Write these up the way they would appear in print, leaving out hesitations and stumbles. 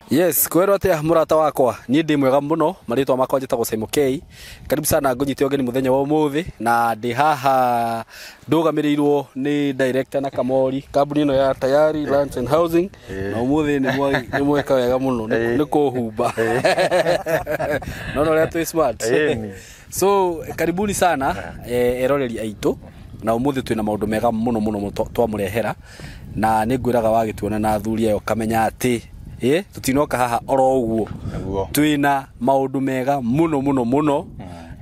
Yes, kwĩrwo atĩa mũrata wakwa? Niĩ ndĩ mwega mũno. Marĩtwa makwa njĩtagwo Simon K. Karibu sana, ngũnyite ũgeni mũthenya wa ũmũthĩ, na ndĩ haha ndũgamĩrĩirwo nĩ director na Kamori, kambuni ĩno ya Tayari Lands and Housing. Na ũmũthĩ nĩ mweka wega mũno nĩ kũhumba no no ũrĩa twĩ smart. Ĩni. So karibuni sana, eroreri aitũ, na ũmũthĩ twĩna maũndũ mega mũno mũno mũno twamũrehera, na nĩ ngwĩraga wagĩtuona na athuri ayo kamenya atĩ tũtinoka haha oro ũguo. Nĩguo. Twĩna maũndũ mega mũno mũno mũno.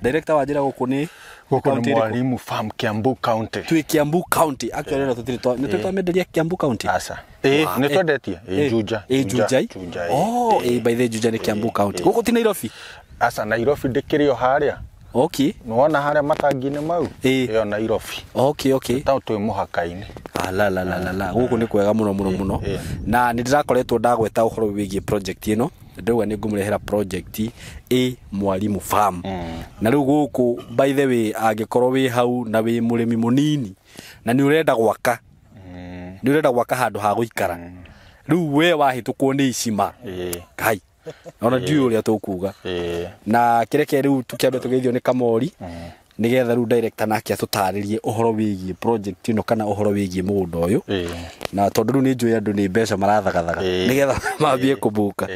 Director, wa njĩra, gũkũ nĩ Gũkũ county nĩ ĩrĩkũ? Mwalimu Farm, Kiambu County. Twĩ Kiambu County actually, na tũtirĩ nĩ tũrĩ twamenderia Kiambu County. Aca. Ĩ, nĩ twendetie. Ĩ, Juja. Ĩ, Juja. Juja. Oh, ĩ, by the way, Juja nĩ Kiambu County, gũkũ ti Nairobi. Aca, Nairobi ndĩkĩrĩ o harĩa. Nĩwona harĩa matangi-inĩ mau? Ĩyo Nairobi. Okay. Tao twĩ mũhaka-inĩ. Ala la la la la, gũkũ nĩ kwega mũno mũno mũno. Na nĩ ndĩrakoretwo ndagweta ũhoro wĩgiĩ project ĩno, ndauga nĩ ngũmũrehera project ĩ Mwalimu Farm. Na rĩu gũkũ, by the way, angĩkorwo wĩ hau na wĩ mũrĩmi mũnini na nĩ ũrenda gwaka, nĩ ũrenda gwaka handũ ha gũikara, rĩu we wahĩtũkwo nĩ icima. Kai, ona ndiũĩ ũrĩa tũkuga. Na kĩreke rĩu tũkĩambe tũgeithio nĩ Kamori, nĩgetha rĩu director nake atũtarĩrie ũhoro wĩgiĩ project ĩno kana ũhoro wĩgiĩ mũgũnda ũyũ. Na tondũ rĩu nĩ njũĩ andũ nĩ mbeca marathagathaga nĩgetha mambie kũbuka.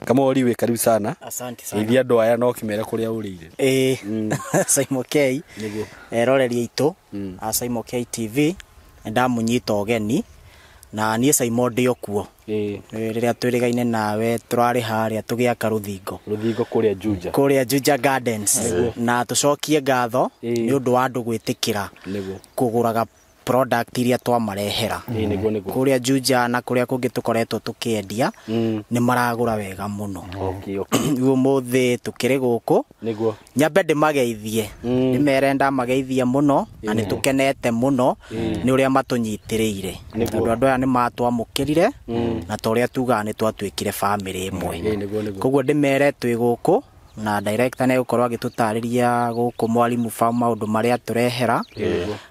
Kamori, wĩ karibu sana. Asante sana. Geithia andũ aya na ũkĩmere kũrĩa ũrĩire. Ĩĩ, Simon K. Nĩguo. Eroreri aitũ a Simon K TV, nĩndamũnyita ũgeni, na niĩ Simon ndĩ o kuo. Rĩrĩa twĩrĩgaine nawe tũrarĩ harĩa tũgĩaka rũthingo. Rũthingo kũrĩa Juja. Kũrĩa Juja Gardens, na tũcokie ngatho nĩ ũndũ wa andũ gwĩtĩkĩra kũgũraga product iria twamarehera. Ĩĩ, nĩguo. Kũrĩa Juja na kũrĩa kũngĩ tũkoretwo tũkĩendia, nĩ maragũra wega mũno. Rĩu ũmũthĩ tũkĩrĩ gũkũ. Nyambe ndĩmageithie, ndĩmere ndamageithia mũno, na nĩ tũkenete mũno nĩ ũrĩa matũnyitĩrĩire, tondũ andũ aya nĩ matwamũkĩrire, na ta ũrĩa tugaga nĩ twatuĩkire bamĩrĩ ĩmwe. Ĩĩ, nĩguo. Koguo ndĩmere twĩ gũkũ na director nĩ egũkorwo agĩtũtarĩria gũkũ Mwalimu Farm maũndũ marĩa tũrehera,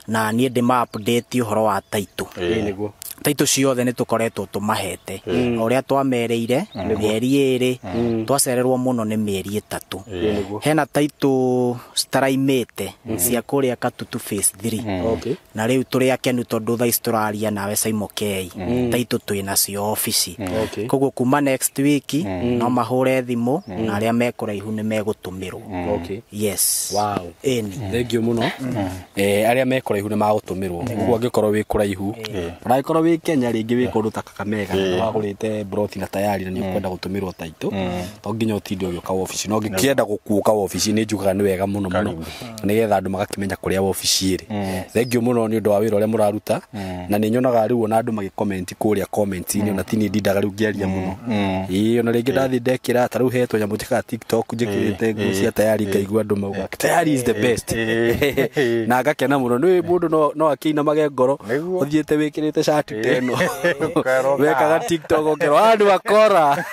na niĩ ndĩma update ũhoro wa title. Ĩĩ, nĩguo. Title ciothe nĩ tũkoretwo tũmahete o ũrĩa twamerĩire, mĩeri 2, twacererwo mũno nĩ mĩeri 3. Ĩĩ, nĩguo. Hena title citaraimĩte cia kũrĩa Katutu phase 3, na rĩu tũrĩ akenu tondũ thaa ici tũraria nawe Simon K, title twĩ nacio obici. Koguo kuma next week no mahũre thimũ, na arĩa me kũraihu nĩ megũtũmĩrwo. Yes. Ĩni. Thank you mũno. Arĩa me kũraihu nĩ magũtũmĩrwo. Koguo angĩkorwo wĩ kũraihu, ona angĩkorwo wĩ Kenya rĩngĩ, wĩ kũndũ ta Kakamega, na wagũrĩte broti na Tayari na nĩ ũkwenda gũtũmĩrwo title, to nginya ũtinde ũgĩũka wobici. No ngĩkĩenda gũkuũka wobici, nĩ njugaga nĩ wega mũno mũno, Karibu. nĩgetha andũ magakĩmenya kũrĩa wobici ĩrĩ. Thank you mũno nĩ ũndũ wa wĩra ũrĩa mũraruta, na nĩ nyonaga rĩu ona andũ magĩcomment kũrĩa comment-inĩ, ona ti niĩ ndindaga rĩu ngĩaria mũno. Ĩĩ, ona rĩngĩ ndathiĩ ndekĩra ta rĩu hetwo nyamũ njĩkaga TikTok, njĩkĩrĩte nguo cia Tayari, ngaigua andũ mauga, "Tayari is the best," na ngakena mũno. Nĩ mũndũ no akĩinamage ngoro. Ũthiĩte wĩkĩrĩte cati ta ĩno, Ũkerwo wekaga TikTok, ũkerwo andũ akora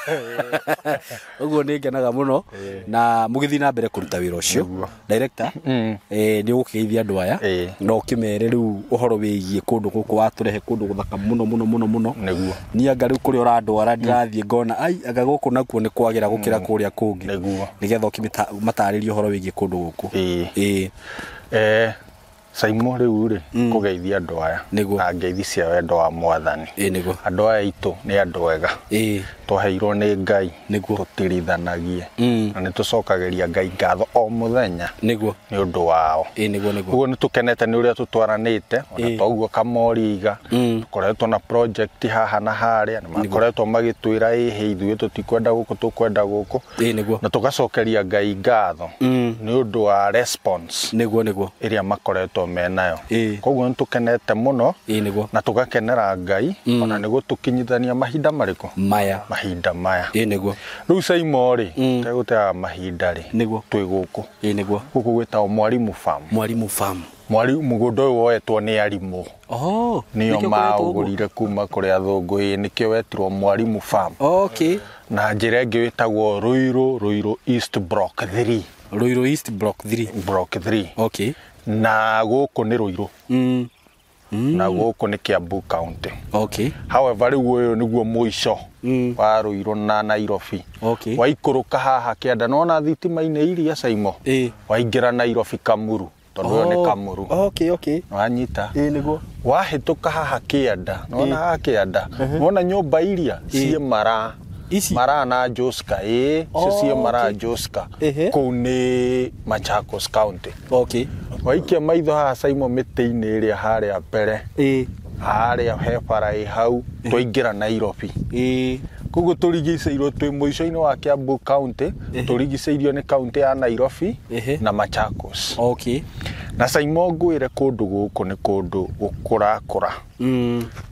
ũguo. Nĩ ngenaga mũno na mũgĩthiĩ na mbere kũruta wĩra ũcio. Director, nĩ ũgũkĩgeithia andũ aya na ũkĩmere rĩu ũhoro wĩgiĩ kũndũ gũkũ watũrehe, kũndũ gũthaka mũno mũno mũno mũno. Niĩ anga rĩu kũrĩa ũrandwara ndĩrathiĩ ngona ai anga gũkũ nakuo nĩ kwagĩra gũkĩra kũrĩa kũngĩ. Nĩgetha ũkĩmatarĩrie ũhoro wĩgiĩ kũndũ gũkũ. Saimo, rĩu rĩ, kũgeithia andũ aya na ngeithi cia wendo wa Mwathani. Ĩĩ, nĩguo. Andũ aya aitũ nĩ andũ ega, twaheirwo nĩ Ngai. Tũtirithanagie, na nĩ tũcokagĩria Ngai ngatho o mũthenya nĩ ũndũ wao. Ĩĩ, nĩguo. Ũguo nĩ tũkenete nĩ ũrĩa tũtwaranĩte, ona toguo Kamori iga tũkoretwo na project haha na harĩa, nĩ makoretwo magĩtwĩra, ĩhĩ, ithuĩ tũtikwenda gũkũ, tũkwenda gũkũ. Ĩĩ, nĩguo. Na tũgacokeria Ngai ngatho nĩ ũndũ wa response Nĩguo. ĩrĩa makoretwo menayo. Koguo nĩ tũkenete mũno, Ĩĩ, nĩguo. na tũgakenera Ngai ona nĩ gũtũkinyithania mahinda marĩkũ? Maya. Mahinda maya. Ĩĩ, nĩguo. Rĩu Saimo rĩ, tegũteaga mahinda rĩ, twĩ gũkũ. Ĩĩ, nĩguo. Gũkũ gwĩtagwo Mwalimu Farm. Mwalimu Farm. Mwalimu, mũgũnda ũyũ woetwo nĩ arimũ. Oh, nĩo nĩkĩo kũretwo ũguo? Maũgũrire kuma kũrĩ athũngũ. Ĩĩ, nĩkĩo wetirwo Mwalimu Farm. Na njĩra ĩngĩ wĩtagwo Ruiru East Block 3. Ruiru East Block 3. Block 3. Na gũkũ nĩ Ruiru, na gũkũ nĩ Kiambu County. However, rĩu ũyũ nĩguo mũico Wa Ruiru na Nairobi. Okay. Waikũrũka haha kĩanda nona thitima-inĩ iria Saimo. Waingĩra Nairobi Kamuru tondũ ũyũ nĩ Kamuru. Okay, okay. Wanyita. Nĩguo. Wahĩtũka haha kĩanda nona haha kĩanda nona nyũmba iria ciĩ mara. Ici? Mara na Joska icio ciĩ mara Joska. Kũu nĩ Machakos County. Okay. Waikia maitho haha Saimo mĩtĩ-inĩ ĩrĩa harĩa mbere. Harĩa he bara ĩ hau twaingĩra Nairobi. Koguo tũrigicĩirio twĩ mũico-inĩ wa Kiambu County, tũrigicĩirio nĩ county ya Nairobi na Machakos. Okay. Na Saimo ngwĩre kũndũ gũkũ nĩ kũndũ gũkũrakũra.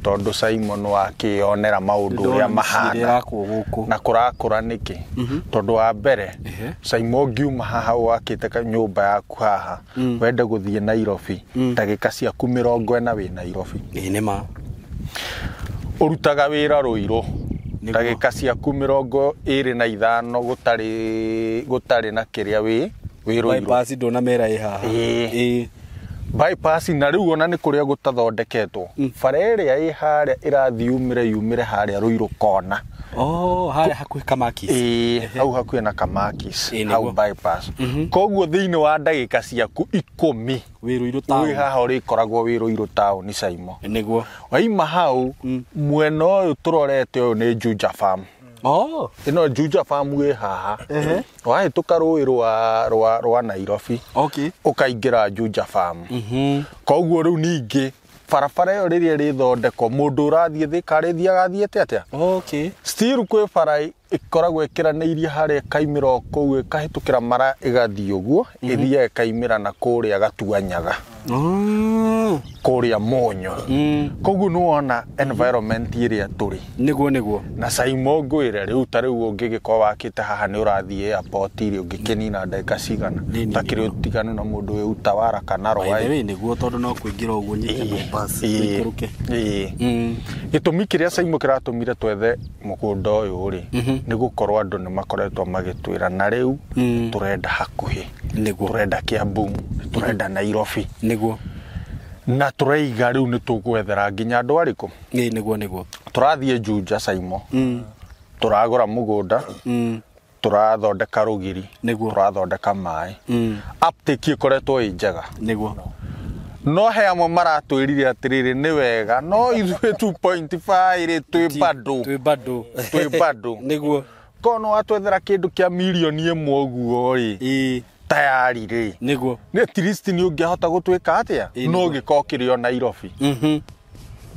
Tondũ Saimo nĩ wakĩonera maũndũ ũrĩa mahana. Na kũrakũra nĩkĩ? Tondũ wa mbere, Saimo ngiuma haha wakĩte nyũmba yaku haha, wende gũthiĩ Nairobi, ndagĩka ciaku 40 wĩ Nairobi. Nĩ ma. Ũrutaga wĩra Ruiru. Ndagĩka ciaku 25 gũtarĩ na kĩrĩa wĩ Ruiru. Bypass ndona mera ĩ haha. Bypass na rĩu ona nĩ kũrĩa gũtathondeketwo. Bara ĩrĩa ĩ harĩa ĩrathiĩ yumĩre harĩa Ruiru kona. Oh, harĩa hakuhĩ Kamakis. Hau hakuhĩ na Kamakis, hau bypass. Koguo thĩinĩ wa ndagĩka ciaku 10 wĩ Ruiru town. Wĩ haha ũrĩkoragwo wĩ Ruiru town Saimo. Nĩguo. Waima hau mwena ũyũ tũrorete ũyũ nĩ Juja Farm. Oh, ĩno Juja Farm ĩ haha. Wahĩtũka rũĩ rwa Nairobi. Okay. Ũkaingĩra Juja Farm. Koguo rĩu ningĩ barabara ĩyo rĩrĩa ĩrĩthondekwo mũndũ ũrathiĩ Thika arĩthiaga athiĩte atĩa? Okay. Still kwĩ bara ĩkoragwo ĩkĩranĩirie harĩa ĩkaimĩra o kũu ĩkahĩtũkĩra mara ĩgathiĩ ũguo ĩthiaga ĩkaimĩra na kũrĩa Gatuanyaga. Kũrĩa Mũnyũ. Koguo nĩ wona environment ĩrĩa tũrĩ. Nĩguo nĩguo. Na Saimo ngwĩre rĩu ta rĩu ũngĩgĩkorwo wakĩte haha nĩ ũrathiĩ airport rĩ ũngĩkĩnina ndagĩka cigana ũtakĩrĩ ũtiganu na mũndũ wĩ Utawara kana By the Rwai. way nĩguo tondũ no kũingĩra ũguo nyite bypass ũikũrũke. Gĩtũmi kĩrĩa Saimo kĩratũmire twethe mũgũnda ũyũ rĩ nĩ gũkorwo andũ nĩ makoretwo magĩtwĩra na rĩu tũrenda hakuhĩ. Nĩguo. Tũrenda Kiambu, tũrenda Nairobi. Nĩguo. Na tũraiga rĩu nĩ tũgwethera nginya andũ arĩkũ? Nĩguo nĩguo. Tũrathiĩ Juja Saimo. Tũragũra mũgũnda. Tũrathondeka rũgiri. Nĩguo. Tũrathondeka maĩ. Uptake ĩkoretwo ĩ njega. Nĩguo. No he amwe maratwĩrire atĩrĩrĩ nĩ wega no ithuĩ 2.5 rĩ twĩ bado. Twĩ bado. Twĩ bado. Nĩguo. Korwo nĩ watwethera kĩndũ kĩa mirioni 1 ũguo rĩ. Tayari rĩ. Nĩguo. Nĩ at least nĩ ũngĩahota gũtwĩka atĩa? No gĩkorwo kĩrĩ o Nairobi.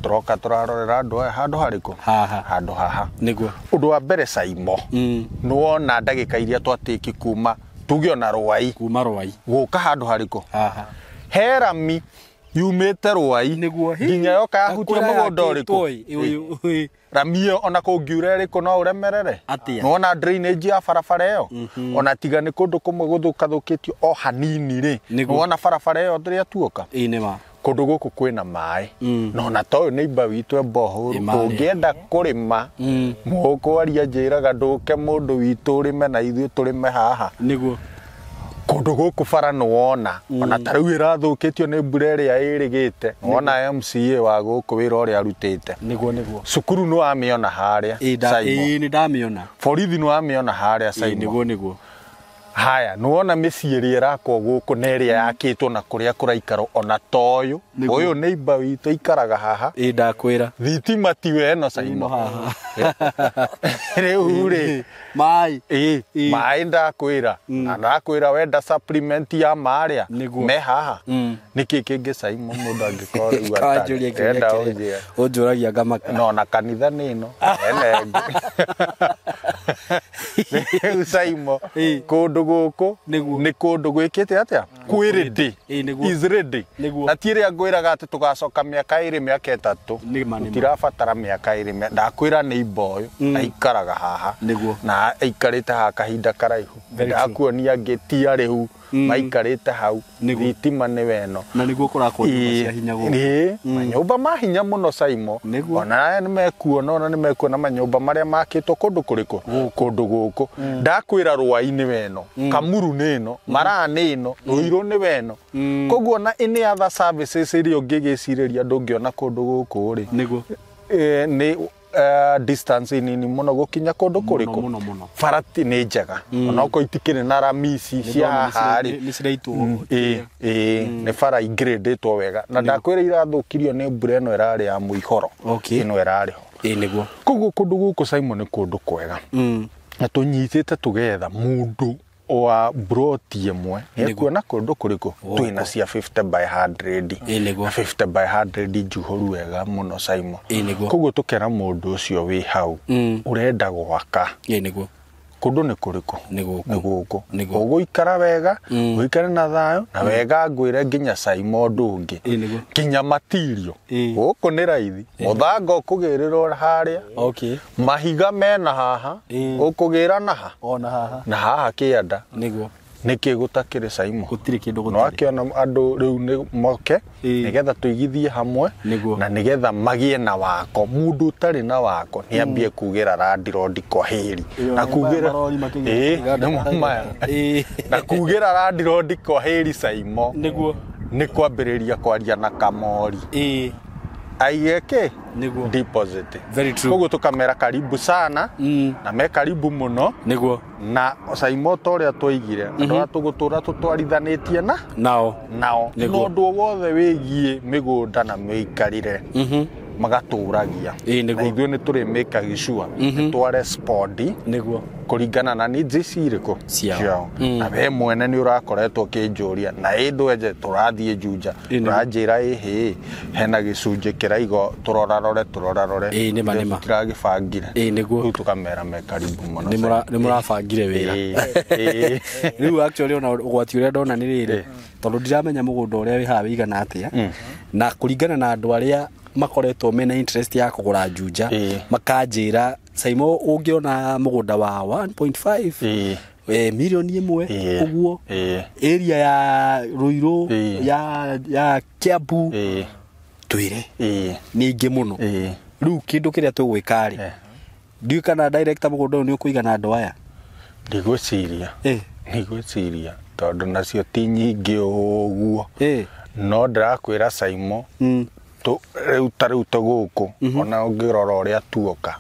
Tũroka tũrarorera andũ aya handũ harĩkũ? Haha. Handũ haha. Nĩguo. Ũndũ wa mbere Saimo. Nĩ wona ndagĩka iria twatĩki kuma tuge ona Rwai. Kuma Rwai. Gũka handũ harĩkũ? Haha. He rami yumĩte Rwai. Nĩguo. Nginya yoka yahutia mũgũnda ũrĩkũ? Rami ĩyo ona kũngiura ĩrĩkũ no ũremerere. Atĩa? Nĩwona drainage ya barabara ĩyo? Ona tiga nĩ kũndũ kũmwe gũthũkathũkĩtio o hanini rĩ. Nĩwona barabara ĩyo rĩrĩa tuoka? Nĩ ma. Kũndũ gũkũ kwĩna maĩ. Na ona ta ũyũ neighbor witũ e borehole ũngĩenda kũrĩma mũkwaria njĩraga ndũke mũndũ witũ ũrĩme na ithuĩ tũrĩme haha. Nĩguo. Kũndũ gũkũ bara nĩ wona ona ta rĩu ĩrathũkĩtio nĩ mbura ĩrĩa ĩrĩgĩte wona MCA wa gũkũ wĩra ũrĩa arutĩte. Nĩguo nĩguo. Cukuru nĩ wamĩona harĩa Saimo. Nĩ ndamĩona. Borithi nĩ wamĩona harĩa Saimo. Nĩguo nĩguo. Haya nĩ wona mĩciĩ ĩrĩa ĩrakwo gũkũ na ĩrĩa yakĩtwo na kũrĩa kũraikarwo ona ta ũyũ. Ũyũ neighbor witũ aikaraga haha. Ndakwĩra. Thitima tiwe ĩno Saimo. Rĩu rĩ maĩ. Maĩ ndakwĩra. Na ndakwĩra wenda supplement ya marĩa me haha. Nĩkĩ kĩngĩ Saimo mũndũ angĩkorwo rĩu atarĩ? Enda ũnjĩre. Ũnjũragia ngamaka. No na kanitha nĩ ĩno. Ene ĩngĩ. Rĩu Saimo kũndũ gũkũ nĩ kũndũ gwĩkĩte atĩa? Kwĩ ready. Is ready. Na ti ĩrĩa ngwĩraga atĩ tũgacoka mĩaka 2 mĩaka 3. Tũtirabatara mĩaka 2. Ndakwĩra neighbor ũyũ aikaraga haha. Na aikarĩte haha kahinda karaihu. Ndakuonia angĩ ti arĩhu maikarĩte hau. Thitima nĩ weno. Na nĩguo kũrakwo nyũmba cia hinya gũkũ. Manyũmba ma hinya mũno Saimo. Ona aya nĩ mekuona ona nĩ mekuona manyũmba marĩa makĩtwo kũndũ kũrĩkũ? Kũndũ gũkũ. Ndakwĩra Rwai nĩ weno. Kamuru nĩ ĩno. Maraa nĩ ĩno. Ruiru nĩ weno. Koguo na any other services iria ũngĩgĩcirĩria ndũngĩona kũndũ gũkũ rĩ. Nĩguo. Nĩ Distance nini muno gukinya kundu kuriku bara ti ni njega onokorwo itikiri na ramisi cia haha ni ciraitwo ni bara ingradĩtwo wega na ndakwĩra irathũkirio nĩ mbura ĩno ĩrarĩ ya mũihoro ĩno ĩrarĩ ho nĩguo koguo kũndũ gũkũ Simon nĩ kũndũ kwega na tũnyitĩte tũgetha mũndũ wa broti ĩmwe nĩekuona kũndũ kũrĩkũ twĩna cia 50 by 100 na 50 by 100 njuhũru wega mũno Simon koguo tũkera mũndũ ũcio wĩ hau ũrenda gwaka nĩguo kũndũ nĩ kũrĩkũ nĩ gũkũ ũgũikara wega ũikare na thayũ na wega ngwĩre nginya Simon ũndũ ũngĩ nginya matirio gũkũ nĩ raithi mũthanga ũkũgĩrĩrwo harĩa mahiga mena haha ũkũgĩra na ha na haha kĩanda nĩguo nĩkĩ gũtakĩrĩ Simon gũtirĩ kĩndũ gũtarĩ no akĩona andũ rĩu nĩ moke nĩgetha tũigithie hamwe na nĩgetha magĩe na wako mũndũ ũtarĩ na wako nĩ ambie kugĩra landlord kwa heri na kugĩra na kugĩra landlord kwa heri Simon nĩguo nĩ kwambĩrĩria kwaria na kamori aige kĩ deposit. Very true. Koguo tukamera karibu sana na me karibu muno nĩguo na Simon ta ũrĩa twoigire andũ aya tũgũtũra tũtwarithanĩtie na nao na ũndũ wothe wĩgiĩ mĩgũnda na mĩikarĩre magatũragia na ithuĩ nĩ tũrĩmĩkaga sure nĩ nĩguo kũringana na needs irĩkũ ciao na we mwene nĩ ũrakoretwo ũkĩnjũria na ĩ ndwenje tũrathiĩ Juja ũranjĩra ĩhĩ hena gĩcunjĩ kĩraigo tũrorarore tũtiragĩbangire nĩguo rĩu tũkamera me karibu mũno nĩ mũrabangire wĩra rĩu actually ona ũgwati ũrĩa ndona nĩ rĩrĩ tondũ ndiramenya mũgũnda ũrĩa wĩ haha wĩigana atĩa na kũringana na andũ arĩa makoretwo mena interest ya kũgũra Juja makanjĩra Simon ũngĩona mũgũnda wa 1.5 milioni ĩmwe ũguo area ya Ruiru ya Kiambu twĩre nĩ ingĩ mũno rĩu kĩndũ kĩrĩa tũgwĩka rĩ ndiũĩ kana director mũgũnda ũyũ nĩ ũkũigana andũ aya ndigwĩciria tondũ nacio ti nyingĩ ũguo no ndĩrakwĩra Simon rĩu ta rĩu tũgũkũ ona ũngĩrora ũrĩa tuoka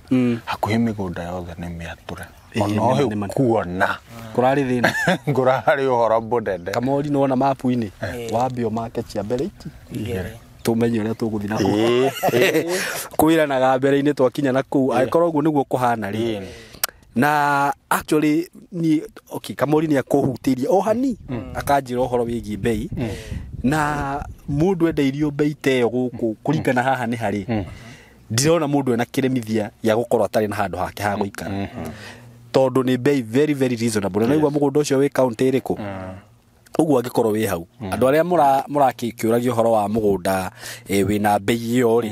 hakuhĩ mĩgũnda yothe nĩ mĩatũre ona ũyũ kuona kũrarĩ thĩna kũrarĩ ũhoro mũnene Kamori nĩwona mapu-inĩ wambe ũmake cia mbere iki tũmenye ũrĩa tũgũthiĩ na kũu kwĩranaga mbere-inĩ twakinya na kũu angĩkorwo ũguo nĩguo kũhana rĩ na actually ni okay Kamori nĩ akũhutĩria o hani akanjĩra ũhoro wĩgiĩ bei na mũndũ endeirio bei ta ĩyo gũkũ kũringana haha nĩ harĩ ndirona mũndũ ena kĩremithia gĩa gũkorwo atarĩ na handũ hake ha gũikara tondũ nĩ bei very very reasonable na igua mũgũnda ũcio wĩ kaunti ĩrĩkũ ũguo angĩkorwo wĩ hau andũ arĩa mũrakĩũragia ũhoro wa mũgũnda wĩna bei ĩyo rĩ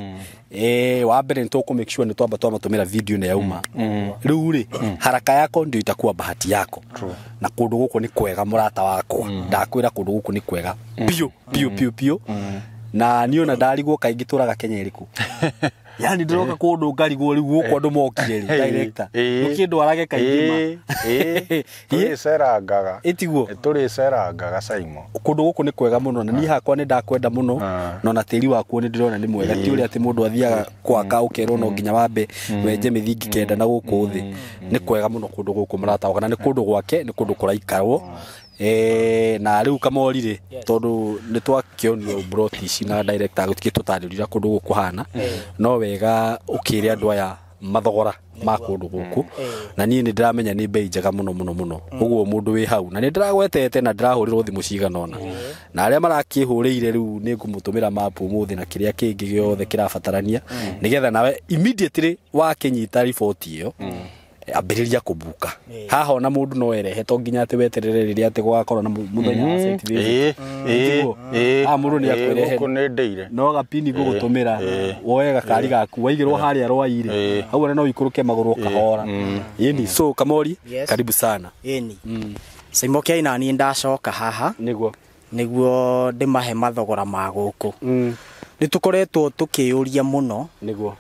wa mbere nĩ tũkũ make sure nĩ twamba twamatũmĩra video nĩ yauma rĩu rĩ haraka yako ndio itakuwa bahati yako na kũndũ gũkũ nĩ kwega mũrata wakwa ndakwĩra kũndũ gũkũ nĩ kwega biũ biũ biũ biũ na niĩ ona ndarigwo kaingĩ tũraga Kenya ĩrĩkũ yani ndĩroka kũndũ ngarigwo rĩu gũkũ andũ mokire rĩ director ndũkĩndwarage kaingĩ ma tũrĩcerangaga ĩtiguo tũrĩcerangaga Simon kũndũ gũkũ nĩ kwega mũno na niĩ hakwa nĩ ndakwenda mũno na ona tĩri wakuo nĩ ndĩrona nĩ mwega ti ũrĩa atĩ mũndũ athiaga gwaka ũkerwo no nginya wambe wenje mĩthingi kenda na gũkũ thĩ nĩ kwega mũno kũndũ gũkũ mũrata wakwa na nĩ kũndũ gwake nĩ kũndũ kũraikarwo na rĩu Kamori rĩ tondũ nĩ twakĩonio broti ici na director gũtigĩtũtarĩria kũndũ gũkũ hana no wega ũkĩre andũ aya mathogora ma kũndũ gũkũ na niĩ nĩ ndĩramenya nĩ bei njega mũno mũno mũno ũguo mũndũ wĩ hau na nĩ ndĩragwetete na ndĩrahũrĩrwo thimũ cigana ũna na arĩa marakĩhũrĩire rĩu nĩ ngũmũtũmĩra mapu ũmũthĩ na kĩrĩa kĩngĩ gĩothe kĩrabatarania nĩgetha nawe immediately wakĩnyita riboti ĩyo ambĩrĩria kũbuka haha ona mũndũ no erehe to nginya atĩ weterere rĩrĩa atĩ gũgakorwo na mũthenya wa site visit mũndũ nĩ akwerehe no gapini gũgũtũmĩra woe gakari gaku waigĩrwo harĩa rwairĩ hau ona no ũikũrũke magũrũ ũkahora ĩni so Kamori karibu sana ĩni Simon Kĩaina niĩ ndacoka haha nĩguo ndĩmahe mathogora ma gũkũ nĩ tũkoretwo tũkĩũria mũno nĩguo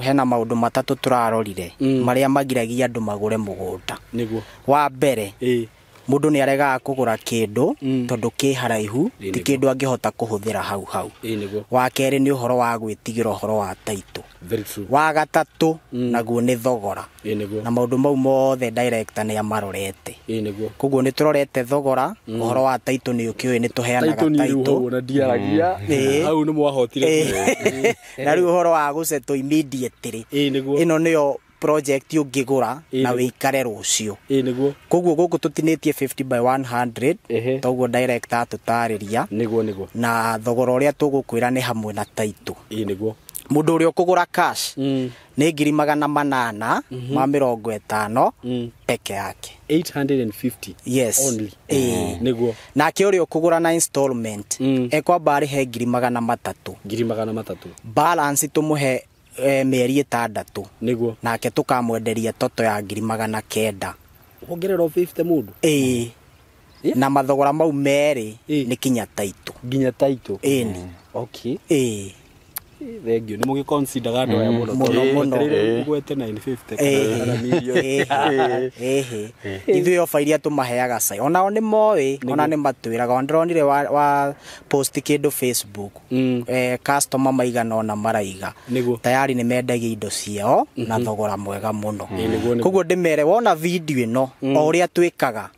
hena maũndũ matatũ tũrarorire marĩa magiragia andũ magũre mũgũnda nĩguo wa mbere Mũndũ nĩ aregaga kũgũra kĩndũ tondũ kĩ haraihu, ti kĩndũ angĩhota kũhũthĩra hau hau. Wa kerĩ nĩ ũhoro wa gwĩtigĩra ũhoro wa title. Wa gatatũ naguo nĩ thogora. Na maũndũ mau mothe director nĩ amarorete. Koguo nĩ tũrorete thogora, ũhoro wa title nĩ ũkĩũĩ nĩ tũheanaga title. Na ndiaragia. Hau nĩ mwahotire. Na rĩu ũhoro wa gũsettle immediately. Ĩno nĩyo project ũngĩgũra na wĩikare rũciũ. Koguo gũkũ tũtinĩtie 50 by 100, toguo director atũtarĩria. Nĩguo. Na thogora ũrĩa tũgũkwĩra nĩ hamwe na title. Nĩguo. Mũndũ ũrĩa ũkũgũra cash nĩ 850 peke yake. 850. Yes. Only. Nĩguo. Nake ũrĩa ũkũgũra na installment ekwamba arĩhe 300. 300. Balance tũmũhe mĩeri 6. Nĩguo. Nake tũkamwenderia toto ya 900. Wongerera 50 mũndũ. Na mathogora mau merĩ nĩ kinya title. Nginya title. Ĩni. Okay. Thank you. Nĩ mũgĩconsider andũ aya mũno. Mũno. Ũgwete 950 kana million. Ithuĩ ofa iria tũmaheaga cai. Onao nĩ moĩ, ona nĩ matwĩraga. Ona ndĩronire wa post kĩndũ Facebook. Customer maigana ona maraiga. Tayari nĩ mendagia indo ciao na thogora mwega mũno. Koguo ndĩmere wona video ĩno o ũrĩa twĩkaga.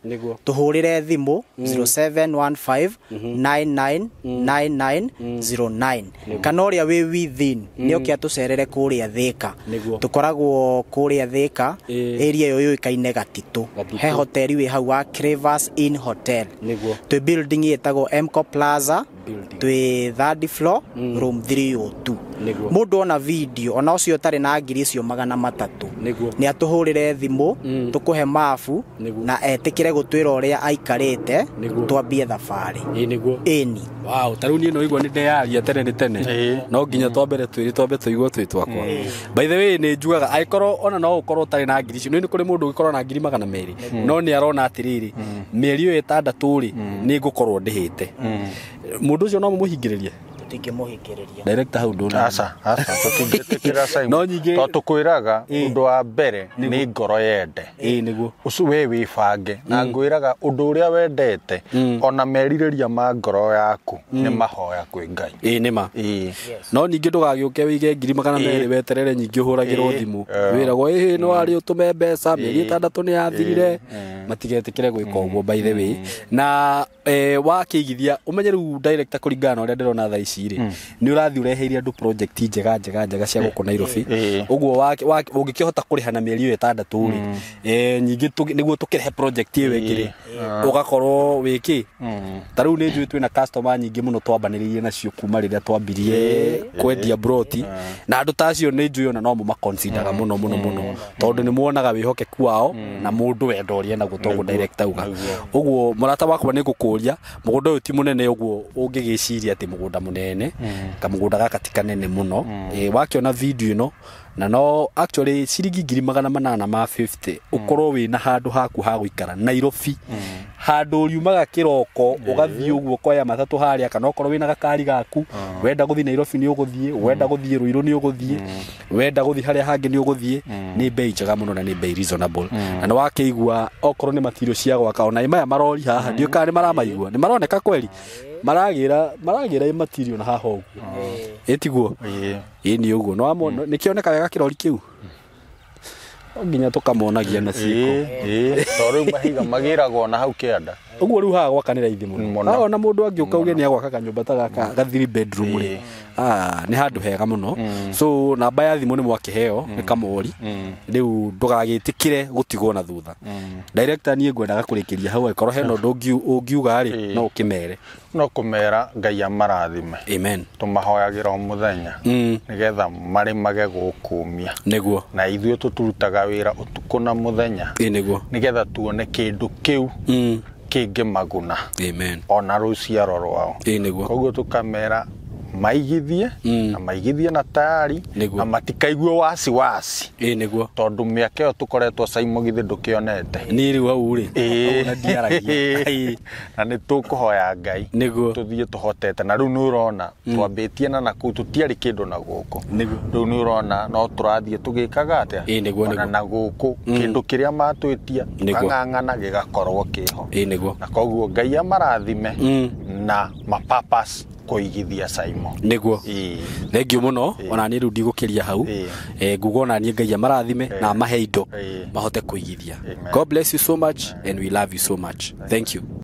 Tũhũrĩre thimũ 0715 999909 kana ũrĩa wĩ within nĩ oke atũcerere kũrĩa Thika. Tũkoragwo kũrĩa Thika area ĩyo yũĩkaine Gatitũ. He hoteli wĩ hau wa Crevas Inn Hotel. Twĩ building ĩtagwo Mco Plaza, twĩ third floor, room 302. Mũndũ ona video ona ũcio ũtarĩ na 300,000 nĩ atũhũrĩre thimũ, tũkũhe mabu na etĩkĩre gũtwĩra ũrĩa aikarĩte, twambie thabarĩ. Ĩni. Wow, ta rĩu niĩ no igua nĩ ndeyaria tene nĩ tene. No nginya twambere twĩrĩ twambe tũigue twĩ twakwa. By the way nĩ njugaga angĩkorwo ona no ũkorwo ũtarĩ na ngiri icio, nĩ kũrĩ mũndũ ũngĩkorwo na 200,000 no nĩ arona atĩrĩrĩ mĩeri ĩyo 6 rĩ nĩ ngũkorwo ndĩhĩte. Mũndũ ũcio no mũmũhingĩrĩrie? Tũtingĩmũhingĩrĩria. Director hau ndũna. Aca, tũtingĩtĩkĩra Simon. Tondũ tũkwĩraga ũndũ wa mbere nĩ ngoro yende. Nĩguo. Ũcio we wĩbange na ngwĩraga ũndũ ũrĩa wendete ona merirĩria ma ngoro yaku nĩ mahoya kwĩ Ngai. Nĩ ma. No ningĩ ndũgagĩũke wĩige 200,000 weterere nyingĩ ũhũragĩrwo thimũ. Wĩragwo ĩhĩ no arĩ ũtũme mbeca mĩeri 6 nĩ yathirire. Matigetĩkĩre gwĩka ũguo by the way. Na wakĩigithia ũmenye rĩu director kũringana na ũrĩa ndĩrona thaa ici rĩ nĩ ũrathiĩ ũreheire andũ project njega njega njega cia gũkũ Nairobi. Ũguo ũngĩkĩhota kũrĩha na mĩeri ĩyo 6 rĩ nyingĩ nĩguo tũkĩrehe project ĩyo ĩngĩ rĩ ũgakorwo wĩkĩ. Ta rĩu nĩ njũĩ twĩna customer nyingĩ mũno twambanĩrĩirie nacio kuma rĩrĩa twambirie kwendia broti na andũ ta acio nĩ njũĩ ona no mũmaconsideraga mũno mũno mũno tondũ nĩ muonaga wĩhokeku wao na mũndũ wenda ũrĩa naguo toguo director auga. Ũguo mũrata wakwa nĩ ngũkũria mũgũnda ũyũ ti mũnene ũguo ũngĩgĩciria atĩ mũgũnda mũnene kamũgũnda gaka ti kanene mũno. Wakĩona video ĩno na no actually ciringi 850 ũkorwo wĩna handũ haku ha gũikara Nairobi, handũ ũriumaga kĩroko ũgathiĩ ũguo koya matatũ harĩa kana okorwo wĩna gakari gaku wenda gũthiĩ Nairobi nĩ ũgũthiĩ, wenda gũthiĩ Ruiru nĩ ũgũthiĩ, wenda gũthiĩ harĩa hangĩ nĩ ũgũthiĩ. Nĩ bei njega mũno na nĩ bei reasonable. Na nĩ wakĩigua okorwo nĩ material cia gwaka ona maya marori haha ndiũĩ kana nĩ maramaigua, nĩ maroneka kweli maragĩra material na haha ũguo. Ĩtiguo? Ĩni ũguo. No nĩkĩoneka wega kĩrori kĩu? No nginya tũkamonagia na ciĩko. Tondũ rĩu mahiga magĩragwo na hau kĩanda. Ũguo rĩu haha gwaka nĩ raithi mũno. Ona mũndũ angĩũka uge nĩ agwaka kanyũmba ta gaka ga 3 bedroom rĩ, nĩ handũ hega mũno. So namba ya thimũ nĩ mwakĩheo nĩ Kamori. Rĩu ndũgagĩtĩkĩre gũtigwo na thutha. Director niĩ ngwendaga kũrĩkĩria hau angĩkorwo hena ũndũ ũngiuga rĩ no ũkĩmere. No kũmera Ngai amarathime. Amen. Tũmahoyagĩra o mũthenya nĩgetha marĩmage gũkũmia. Nĩguo. Na ithuĩ tũtũrutaga wĩra ũtukũ na mũthenya. Nĩguo. Nĩgetha tuone kĩndũ kĩu kĩngĩmaguna. Amen. Ona rũciaro rwao. Nĩguo. Koguo tũkamera Maigithie na maigithie na tayari na matikaigue wasiwasi. Ĩĩ nĩguo. Tondũ mĩaka ĩyo tũkoretwo Saimo githĩ ndũkĩonete. Niĩ rĩu hau rĩ na ndiaragia. Na nĩ tũkũhoya Ngai nĩguo tũthiĩ tũhotete. Na rĩu nĩ ũrona twambĩtie na kũu tũtiarĩ kĩndũ na gũkũ. Rĩu nĩ ũrona no tũrathiĩ tũgĩkaga atĩa. Ĩĩ nĩguo nĩguo. Na gũkũ kĩndũ kĩrĩa matwĩtia tũkang'ang'ana gĩgakorwo kĩho. Ĩĩ nĩguo. Na koguo Ngai amarathime na mapapas kũigithia Saimo. Nĩguo. Thank you mũno. Ona niĩ rĩu ndigũkĩria hau. Nguga ona niĩ Ngai amarathime na amahe indo mahote kũigithia. God bless you so much and we love you so much. Thank you.